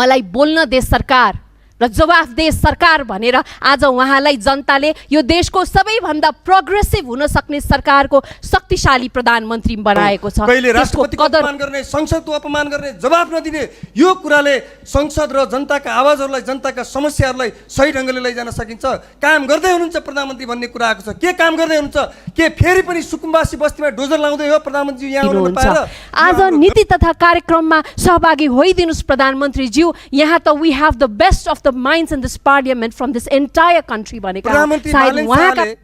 मलाई बोल्न दे सरकार र जवाफ दे सरकार भनेर आज उहाँलाई जनताले यो देशको सबैभन्दा प्रोग्रेसिभ हुन सक्ने सरकारको शक्तिशाली प्रधानमन्त्री बनाएको छ। कहिले राष्ट्रपतिको अपमान गर्ने, संसदको अपमान गर्ने, जवाफ नदिने, यो कुराले संसद र जनताका आवाजहरूलाई, जनताका समस्याहरूलाई सही ढङ्गले लैजान सकिन्छ? काम गर्दै हुनुहुन्छ प्रधानमन्त्री भन्ने कुरा आएको छ। के काम गर्दै हुनुहुन्छ? के फेरि पनि सुकुम्बासी बस्तीमा डोजर लाउँदै हो प्रधानमन्त्री यहाँ आउन नपाएर? आज नीति तथा कार्यक्रममा सहभागी होइदिनुस् प्रधानमन्त्रीज्यू। यहाँ त we have the best of the minds in this parliament from this entire country भनेका प्रधानमन्त्री बालेन शाहले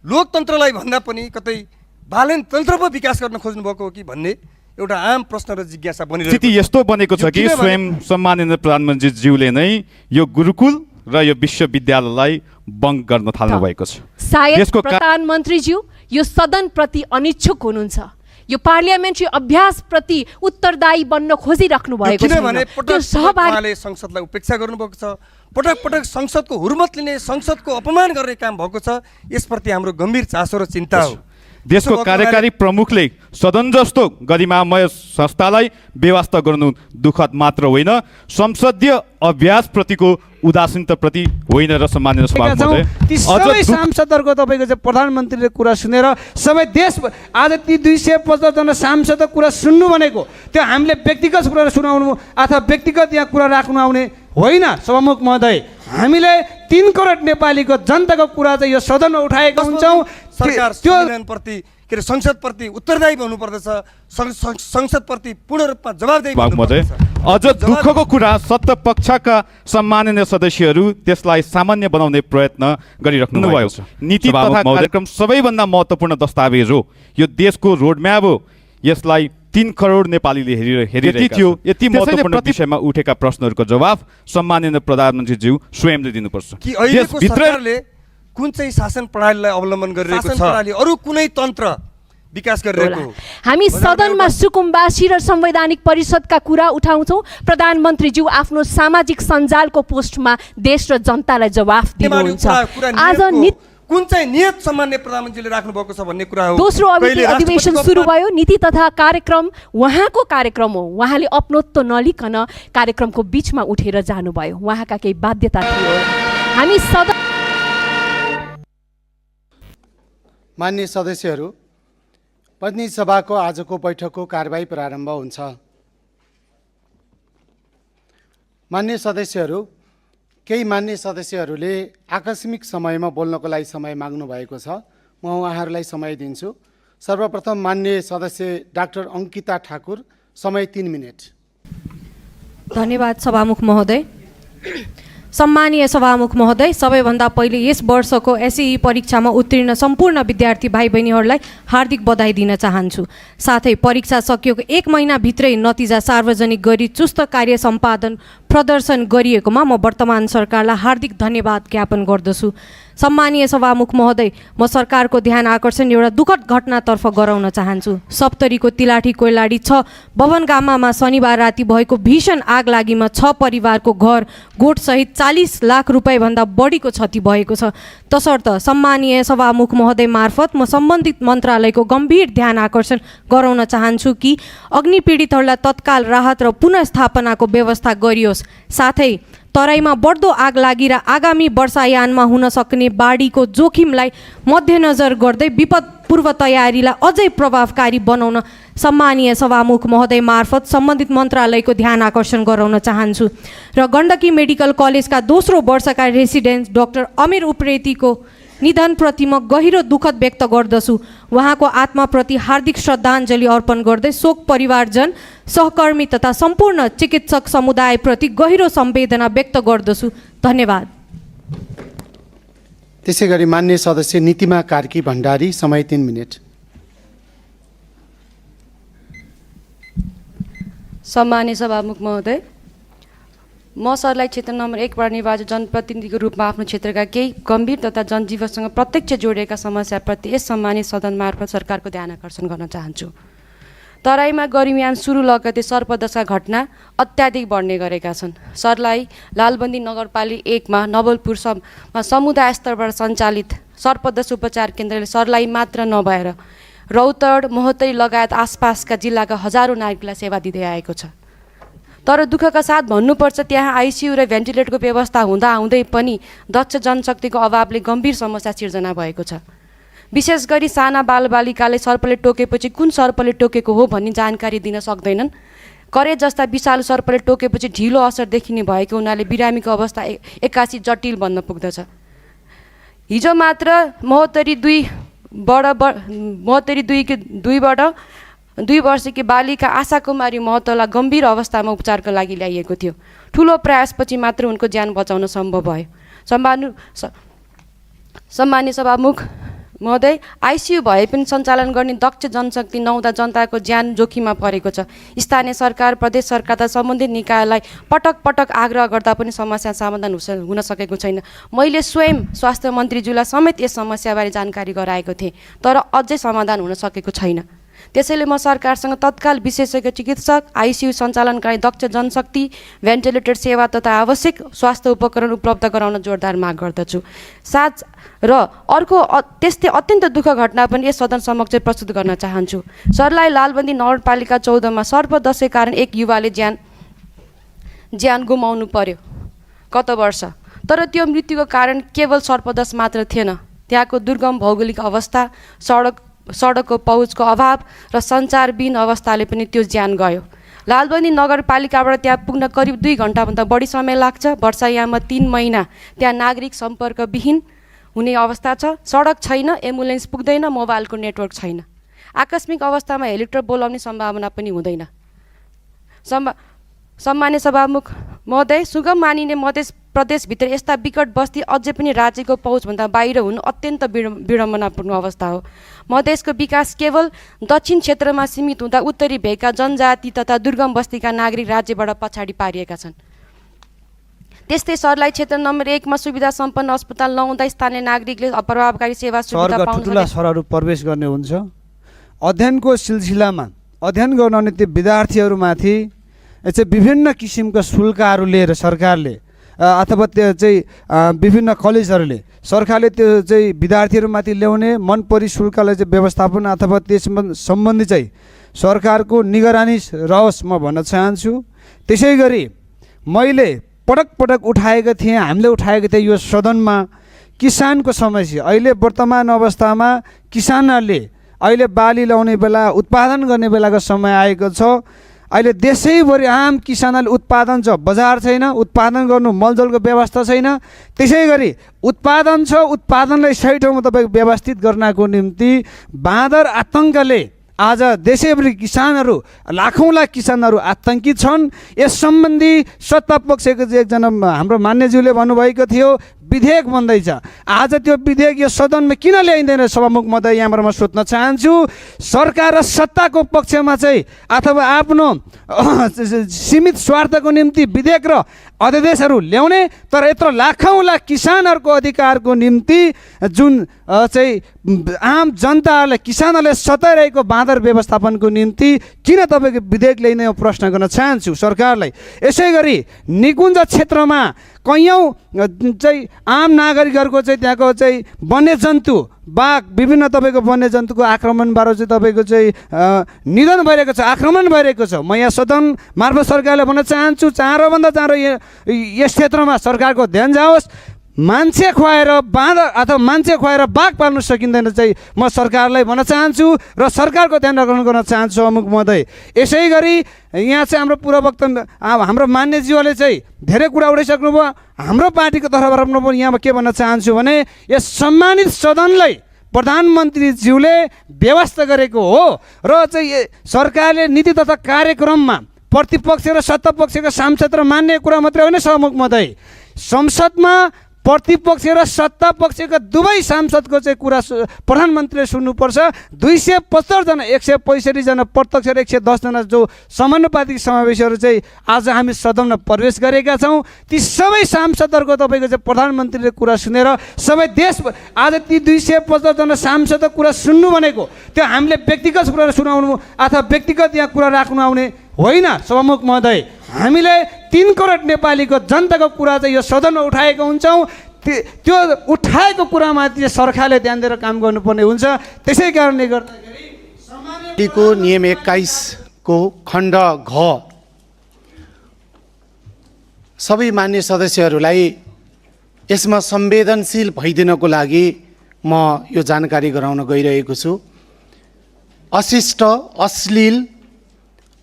लोकतन्त्रलाई भन्दा पनि कतै बालेन तन्त्र पो विकास गर्न खोज्नु भएको हो कि भन्ने एउटा आम प्रश्न र जिज्ञासा बनिरहेको छ। स्थिति यस्तो बनेको छ कि स्वयं सम्माननीय प्रधानमन्त्रीज्यूले नै यो गुरुकुल र यो विश्वविद्यालयलाई बन्द गर्न थाल्नु भएको छ। सायद प्रधानमन्त्रीज्यू यो सदन प्रति अनिच्छुक हुनुहुन्छ, यो पार्लियामेन्ट्री अभ्यास प्रति उत्तरदायी बन्न खोजिराख्नु भएको छ। किनभने पटक संसदलाई उपेक्षा गर्नुभएको छ, पटक पटक संसदको हुर्मत लिने, संसदको अपमान गर्ने काम भएको छ। यसप्रति हाम्रो गम्भीर चासो र चिन्ता हो। देशको कार्यकारी प्रमुखले सदन जस्तो गरिमामय संस्थालाई बेवास्ता गर्नु दुःखद मात्र होइन, संसदीय अभ्यास प्रतिको उदासीनता प्रति होइन र सम्माननीय सभामुख ती सबै सांसदहरूको तपाईँको चाहिँ प्रधानमन्त्रीले कुरा सुनेर सबै देश आज ती 275 जना सांसदको कुरा सुन्नु भनेको त्यो हामीले व्यक्तिगत कुरा सुनाउनु अथवा व्यक्तिगत यहाँ कुरा राख्नु आउने होइन। सभामुख महोदय, हामीले 3 करोड नेपालीको जनताको कुरा चाहिँ यो सदनमा उठाएका हुन्छौँ। सरकार संविधानप्रति के संसदप्रति उत्तरदायी हुनुपर्दछ, संसदप्रति पूर्ण रूपमा जवाबदेही हुनुपर्दछ। अझ दुःखको कुरा सत्ता पक्षका सम्माननीय सदस्यहरू त्यसलाई सामान्य बनाउने प्रयत्न गरिराख्नु भएको छ। नीति तथा कार्यक्रम सबैभन्दा महत्त्वपूर्ण दस्तावेज हो, यो देशको रोडम्याप हो। यसलाई 3 करोड नेपालीले हेरिरहेका थियो। यति महत्त्वपूर्ण विषयमा उठेका प्रश्नहरूको जवाफ सम्माननीय प्रधानमन्त्रीज्यू स्वयंले दिनुपर्छ। कि अहिलेको सरकारले कुन चाहिँ शासन प्रणालीलाई अवलम्बन गरिरहेको छ, अरू कुनै तन्त्र विकास गरिरहेको? हामी सदनमा सुकुम्बासी र संवैधानिक परिषदका कुरा उठाउँछौँ, प्रधानमन्त्रीज्यू आफ्नो सामाजिक सञ्जालको पोस्टमा देश र जनतालाई जवाफ दिनुहुन्छ। आज कुन चाहिँ नियत सम्मान्य प्रधानमन्त्रीले राख्नु भएको छ भन्ने कुरा हो। दोस्रो अधिवेशन सुरु भयो, नीति तथा कार्यक्रम उहाँको कार्यक्रम हो। उहाँले अपनत्व नलिकन कार्यक्रमको बीचमा उठेर जानुभयो, उहाँका केही बाध्यता थियो। हामी सदन मान्य सदस्यहरू, प्रतिनिधि सभाको आजको बैठकको कारबाही प्रारम्भ हुन्छ। मान्य सदस्यहरू, केही मान्य सदस्यहरूले आकस्मिक समयमा बोल्नको लागि समय माग्नु भएको छ। म उहाँहरूलाई समय दिन्छु। सर्वप्रथम मान्य सदस्य डाक्टर अङ्किता ठाकुर, समय 3 मिनेट। धन्यवाद सभामुख महोदय। सम्मानीय सभामुख महोदय, सबैभन्दा पहिले यस वर्षको एसई परीक्षामा उत्तीर्ण सम्पूर्ण विद्यार्थी भाइ बहिनीहरूलाई हार्दिक बधाई दिन चाहन्छु। साथै परीक्षा सकिएको 1 महिनाभित्रै नतिजा सार्वजनिक गरी चुस्त कार्य सम्पादन प्रदर्शन गरिएकोमा म वर्तमान सरकारलाई हार्दिक धन्यवाद ज्ञापन गर्दछु। सम्मानीय सभामुख महोदय, म सरकारको ध्यान आकर्षण एउटा दुःखद घटनातर्फ गराउन चाहन्छु। सप्तरीको तिलाठी कोइलाडी 6 भवन गामामा शनिबार राति भएको भीषण आग लागिमा 6 परिवारको घर गोठसहित 40 लाख रुपैयाँभन्दा बढीको क्षति भएको छ। तसर्थ सम्मानीय सभामुख महोदय मार्फत म सम्बन्धित मन्त्रालयको गम्भीर ध्यान आकर्षण गराउन चाहन्छु कि अग्नि पीडितहरूलाई तत्काल राहत र पुनर्स्थापनाको व्यवस्था गरियोस्। साथै तराईमा बढ्दो आग लागि र आगामी वर्षायानमा हुन सक्ने बाढीको जोखिमलाई मध्यनजर गर्दै विपद पूर्व तयारीलाई अझै प्रभावकारी बनाउन सम्मानीय सभामुख महोदय मार्फत सम्बन्धित मन्त्रालयको ध्यान आकर्षण गराउन चाहन्छु। र गण्डकी मेडिकल कलेजका दोस्रो वर्षका रेसिडेन्ट डाक्टर अमीर उप्रेतीको निधनप्रति म गहिरो दुःखद व्यक्त गर्दछु। उहाँको आत्माप्रति हार्दिक श्रद्धाञ्जली अर्पण गर्दै शोक परिवारजन, सहकर्मी तथा सम्पूर्ण चिकित्सक समुदायप्रति गहिरो संवेदना व्यक्त गर्दछु। धन्यवाद। त्यसै गरी मान्य सदस्य नीतिमा कार्की भण्डारी, समय 3 मिनेट। सम्मानीय सभामुख महोदय, म सरलाई क्षेत्र नम्बर 1बाट निर्वाचित जनप्रतिनिधिको रूपमा आफ्नो क्षेत्रका केही गम्भीर तथा जनजीवनसँग प्रत्यक्ष जोडिएका समस्याप्रति यस सम्मानित सदन मार्फत सरकारको ध्यान आकर्षण गर्न चाहन्छु। तराईमा गर्मीयान सुरु लगतै सर्पदशा घटना अत्याधिक बढ्ने गरेका छन्। सरलाई लालबन्दी नगरपालिका 1मा नवलपुरमा समुदाय स्तरबाट सञ्चालित सर्पदशा उपचार केन्द्रले सरलाई मात्र नभएर रौतड, महोत्तरी लगायत आसपासका जिल्लाका हजारौँ नागरिकलाई सेवा दिँदै आएको छ। तर दुःखका साथ भन्नुपर्छ त्यहाँ आइसियु र भेन्टिलेटरको व्यवस्था हुँदाहुँदै पनि दक्ष जनशक्तिको अभावले गम्भीर समस्या सिर्जना भएको छ। विशेष गरी साना बालबालिकाले सर्पले टोकेपछि कुन सर्पले टोकेको हो भन्ने जानकारी दिन सक्दैनन्। करे जस्ता विषालु सर्पले टोकेपछि ढिलो असर देखिने भएको हुनाले बिरामीको अवस्था एक्कासी जटिल बन्न पुग्दछ। हिजो मात्र महोत्तरी दुईबाट 2 वर्षकी बालिका आशा कुमारी महतोलाई गम्भीर अवस्थामा उपचारको लागि ल्याइएको थियो। ठुलो प्रयासपछि मात्र उनको ज्यान बचाउन सम्भव भयो। सम्मान्य सभामुख महोदय, आइसियु भए पनि सञ्चालन गर्ने दक्ष जनशक्ति नहुँदा जनताको ज्यान जोखिममा परेको छ। स्थानीय सरकार, प्रदेश सरकार तथा सम्बन्धित निकायलाई पटक पटक आग्रह गर्दा पनि समस्या समाधान हुन सकेको छैन। मैले स्वयं स्वास्थ्य मन्त्रीज्यूलाई समेत यस समस्याबारे जानकारी गराएको थिएँ, तर अझै समाधान हुन सकेको छैन। त्यसैले म सरकारसँग तत्काल विशेषज्ञ चिकित्सक, आइसियु सञ्चालनका लागि दक्ष जनशक्ति, भेन्टिलेटर सेवा तथा आवश्यक स्वास्थ्य उपकरण उपलब्ध गराउन जोरदार माग गर्दछु। साथ र अर्को त्यस्तै अत्यन्त दुःख घटना पनि यस सदन समक्ष प्रस्तुत गर्न चाहन्छु। सर्लाही लालबन्दी नगरपालिका 14 मा सर्पदंशै कारण एक युवाले ज्यान गुमाउनु पर्यो गत वर्ष। तर त्यो मृत्युको कारण केवल सर्पदंश मात्र थिएन। त्यहाँको दुर्गम भौगोलिक अवस्था, सडकको पहुँचको अभाव र सञ्चारविहीन अवस्थाले पनि त्यो ज्यान गयो। लालबन्दी नगरपालिकाबाट त्यहाँ पुग्न करिब 2 घन्टाभन्दा बढी समय लाग्छ। वर्षायाममा 3 महिना त्यहाँ नागरिक सम्पर्कविहीन हुने अवस्था छ। सडक छैन, एम्बुलेन्स पुग्दैन, मोबाइलको नेटवर्क छैन। आकस्मिक अवस्थामा हेलिकप्टर बोलाउने सम्भावना पनि हुँदैन। सम्मान्य सभामुख महोदय, सुगम मानिने मध्य प्रदेशभित्र यस्ता विकट बस्ती अझै पनि राज्यको पहुँचभन्दा बाहिर हुनु अत्यन्त विडम्बनापूर्ण अवस्था हो। मधेसको विकास केवल दक्षिण क्षेत्रमा सीमित हुँदा उत्तरी भेगका जनजाति तथा दुर्गम बस्तीका नागरिक राज्यबाट पछाडि पारिएका छन्। त्यस्तै सर्लाही क्षेत्र नम्बर 1 मा सुविधा सम्पन्न अस्पताल नहुँदा स्थानीय नागरिकले अप्रभावकारी सेवा सुविधा पाउन ठुला सहरहरू प्रवेश गर्ने हुन्छ। अध्ययनको सिलसिलामा अध्ययन गर्न आउने त्यो विद्यार्थीहरूमाथि चाहिँ विभिन्न किसिमका शुल्कहरू लिएर सरकारले अथवा त्यो चाहिँ विभिन्न कलेजहरूले सरकारले त्यो चाहिँ विद्यार्थीहरूमाथि ल्याउने मनपरी शुल्कलाई चाहिँ व्यवस्थापन अथवा त्यस सम्बन्धी चाहिँ सरकारको निगरानी रहोस् म भन्न चाहन्छु। त्यसै गरी मैले पटक पटक उठाएको थिएँ, हामीले उठाएको थिएँ यो सदनमा किसानको समस्या। अहिले वर्तमान अवस्थामा किसानहरूले अहिले बाली लाउने बेला, उत्पादन गर्ने बेलाको समय आएको छ। अहिले देशैभरि आम किसानहरूले उत्पादन छ, बजार छैन, उत्पादन गर्नु मलजलको व्यवस्था छैन। त्यसै गरी उत्पादन छ, उत्पादनलाई सही ठाउँमा तपाईँको व्यवस्थित गर्नको निम्ति बाँदर आतङ्कले आज देशैभरि किसानहरू, लाखौँ लाख किसानहरू आतङ्कित छन्। यस सम्बन्धी सत्ता पक्षको चाहिँ एकजना हाम्रो मान्यज्यूले भन्नुभएको थियो विधेयक बन्दैछ। आज त्यो विधेयक यो सदनमा किन ल्याइँदैन सभामुख महोदय, यहाँबाट म सोध्न चाहन्छु। सरकार र सत्ताको पक्षमा चाहिँ अथवा आफ्नो सीमित स्वार्थको निम्ति विधेयक र अध्यादेशहरू ल्याउने, तर यत्रो लाखौँ लाख किसानहरूको अधिकारको निम्ति जुन चाहिँ आम जनताहरूले किसानहरूले सताइरहेको बाँदर व्यवस्थापनको निम्ति किन तपाईँको विधेयक ल्याइने प्रश्न गर्न चाहन्छु सरकारलाई। यसै गरी निकुञ्ज क्षेत्रमा कैयौँ चाहिँ आम नागरिकहरूको चाहिँ त्यहाँको चाहिँ वन्यजन्तु, बाघ, विभिन्न तपाईँको वन्यजन्तुको आक्रमणबाट चाहिँ तपाईँको चाहिँ निधन भइरहेको छ, आक्रमण भइरहेको छ। म यहाँ सदन मार्फत सरकारले भन्न चाहन्छु, चाँडोभन्दा चाँडो यस क्षेत्रमा सरकारको ध्यान जाओस्। मान्छे खुवाएर बाँदर अथवा मान्छे खुवाएर बाघ पाल्नु सकिँदैन चाहिँ म सरकारलाई भन्न चाहन्छु र सरकारको ध्यान गर्न चाहन्छु सभामुख महोदय। यसै गरी यहाँ चाहिँ हाम्रो पूर्व वक्ता हाम्रो मान्यज्यूले चाहिँ धेरै कुरा उठाइसक्नुभयो। हाम्रो पार्टीको तर्फबाट म यहाँ के भन्न चाहन्छु भने यस सम्मानित सदनलाई प्रधानमन्त्रीज्यूले व्यवस्था गरेको हो र चाहिँ सरकारले नीति तथा कार्यक्रममा प्रतिपक्ष र सत्तापक्षका सांसद र मान्य कुरा मात्रै होइन सभामुख महोदय, संसदमा प्रतिपक्ष र सत्ता पक्षका दुवै सांसदको चाहिँ कुरा प्रधानमन्त्रीले सुन्नुपर्छ। 275 जना, 165 जना प्रत्यक्ष र 110 जना जो समानुपातिक समावेशहरू चाहिँ आज हामी सदनमा प्रवेश गरेका छौँ। ती सबै सांसदहरूको तपाईँको चाहिँ प्रधानमन्त्रीले कुरा सुनेर सबै देश आज ती 275 जना सांसदको कुरा सुन्नु भनेको त्यो हामीले व्यक्तिगत कुरा सुनाउनु अथवा व्यक्तिगत यहाँ कुरा राख्नु आउने होइन सभामुख महोदय। हामीले 3 करोड नेपालीको जनताको कुरा चाहिँ यो सदनमा उठाएको हुन्छौँ। त्यो उठाएको कुरामाथि सरकारले ध्यान दिएर काम गर्नुपर्ने हुन्छ। त्यसै कारणले गर्दाखेरि को नियम 21 को खण्ड घ सबै मान्य सदस्यहरूलाई यसमा संवेदनशील भइदिनको लागि म यो जानकारी गराउन गइरहेको छु। अशिष्ट, अश्लील,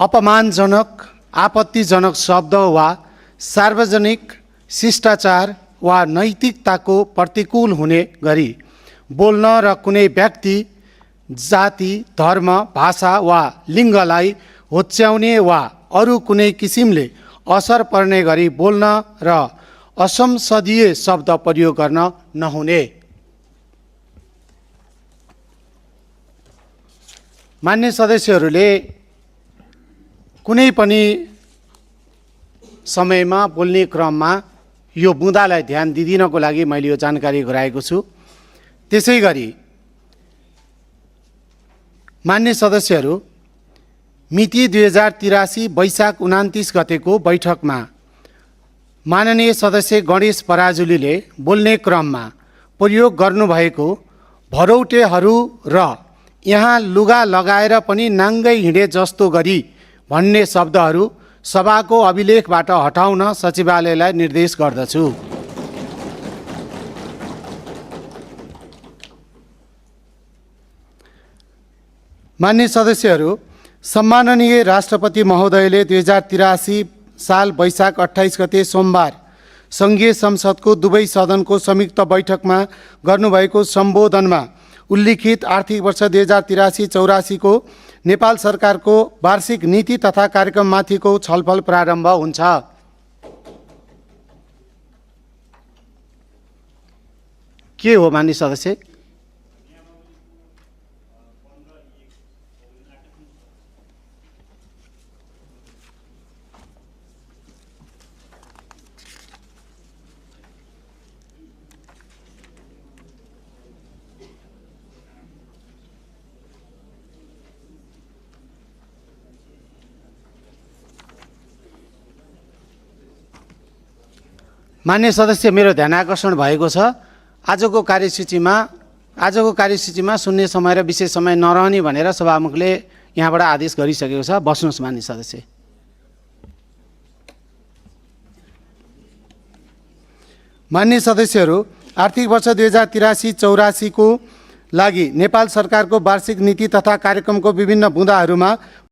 अपमानजनक, आपत्तिजनक शब्द वा सार्वजनिक शिष्टाचार वा नैतिकताको प्रतिकूल हुने गरी बोल्न र कुनै व्यक्ति, जाति, धर्म, भाषा वा लिङ्गलाई होच्याउने वा अरू कुनै किसिमले असर पर्ने गरी बोल्न र असंसदीय शब्द प्रयोग गर्न नहुने। मान्य सदस्यहरूले कुनै पनि समयमा बोल्ने क्रममा यो बुँदालाई ध्यान दिदिनको लागि मैले यो जानकारी गराएको छु। त्यसै गरी मान्य सदस्यहरू, मिति 2083 वैशाख 29 गतेको बैठकमा माननीय सदस्य गणेश पराजुलीले बोल्ने क्रममा प्रयोग गर्नुभएको भरौटेहरू र यहाँ लुगा लगाएर पनि नाङ्गै हिँडे जस्तो गरी भन्ने शब्दहरू सभाको अभिलेखबाट हटाउन सचिवालयलाई निर्देश गर्दछु। मान्य सदस्यहरू, सम्माननीय राष्ट्रपति महोदयले 2083 साल वैशाख 28 गते सोमबार सङ्घीय संसदको दुवै सदनको संयुक्त बैठकमा गर्नुभएको सम्बोधनमा उल्लिखित आर्थिक वर्ष 2083-84 को नेपाल सरकारको वार्षिक नीति तथा कार्यक्रममाथिको छलफल प्रारम्भ हुन्छ। के हो मान्य सदस्य? मान्य सदस्य, मेरो ध्यानाकर्षण भएको छ, आजको कार्यसूचीमा शून्य समय र विशेष समय नरहने भनेर सभामुखले यहाँबाट आदेश गरिसकेको छ। बस्नुहोस् मान्य सदस्य। मान्य सदस्यहरू, आर्थिक वर्ष 2083-84 को लागि नेपाल सरकारको वार्षिक नीति तथा कार्यक्रमको विभिन्न बुँदाहरूमा